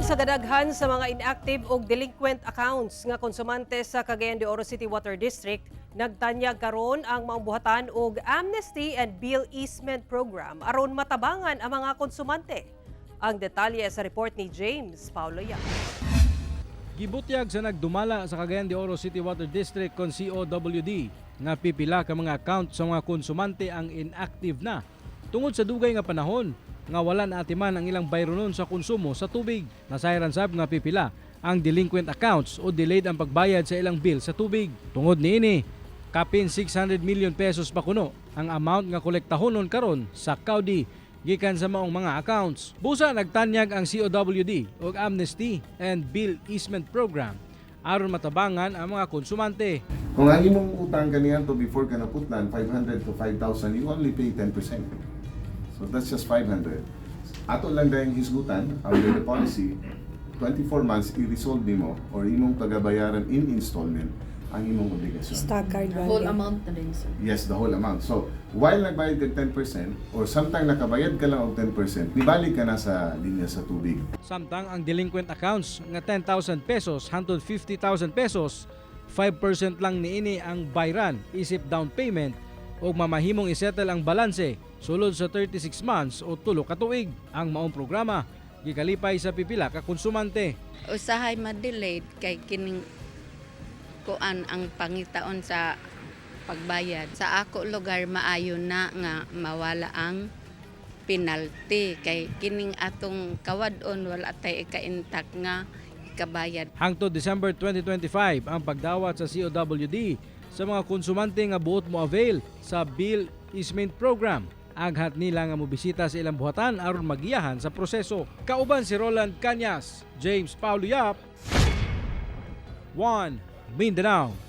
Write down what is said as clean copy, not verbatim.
Tungod sa kadaghan sa mga inactive o delinquent accounts nga konsumante sa Cagayan de Oro City Water District, nagtanyag karon ang maong buhatan og Amnesty and Bill Easement Program aron matabangan ang mga konsumante. Ang detalye sa report ni James Paulo Yap. Gibutyag sa nagdumala sa Cagayan de Oro City Water District kon COWD nga pipila ka mga account sa mga konsumante ang inactive na tungod sa dugay nga panahon nga wala na atiman ang ilang bayronon sa konsumo sa tubig. Nasayran sab nga pipila ang delinquent accounts o delayed ang pagbayad sa ilang bill sa tubig. Tungod niini, kapin 600 million pesos pa kuno ang amount nga kolektahonon karon sa COWD gikan sa maong mga accounts. Busa nagtanyag ang COWD og Amnesty and Bill Easement Program aron matabangan ang mga konsumante. Kung ang imong utang kaniadto before ka naputlan, 500 to 5,000, you only pay 10%. So that's just 500. Ato lang dayong hisgutan, under the policy, 24 months i-resolve nimo or imong pagabayaran in installment ang imong obligasyon. Staggered ba? Whole amount na din, sir. Yes, the whole amount. So, while nagbayad ka 10% or sometime nakabayad ka lang og 10%, nibalik ka na sa linya sa tubig. Samtang ang delinquent accounts nga 10,000 pesos hantod 50,000 pesos, 5% lang niini ang bayran isip down payment ug mamahimong isettle ang balanse sulod sa 36 months o 3 ka tuig. Ang maong programa gikalipay sa pipila ka konsumante. Usahay ma-delayed kay kining kuan ang pangitaon sa pagbayad. Sa ako lugar, maayo na nga mawala ang penalty kay kining atong kawad-on, wala tay ikaintak nga ikabayad. Hangtod December 2025 ang pagdawat sa COWD sa mga konsumante nga buot mo avail sa Bill Easement Program. Aghat nila nga mobisita sa ilang buhatan aron magiyahan sa proseso. Kauban si Roland Cañas, James Paulo Yap, 1 Mindanao.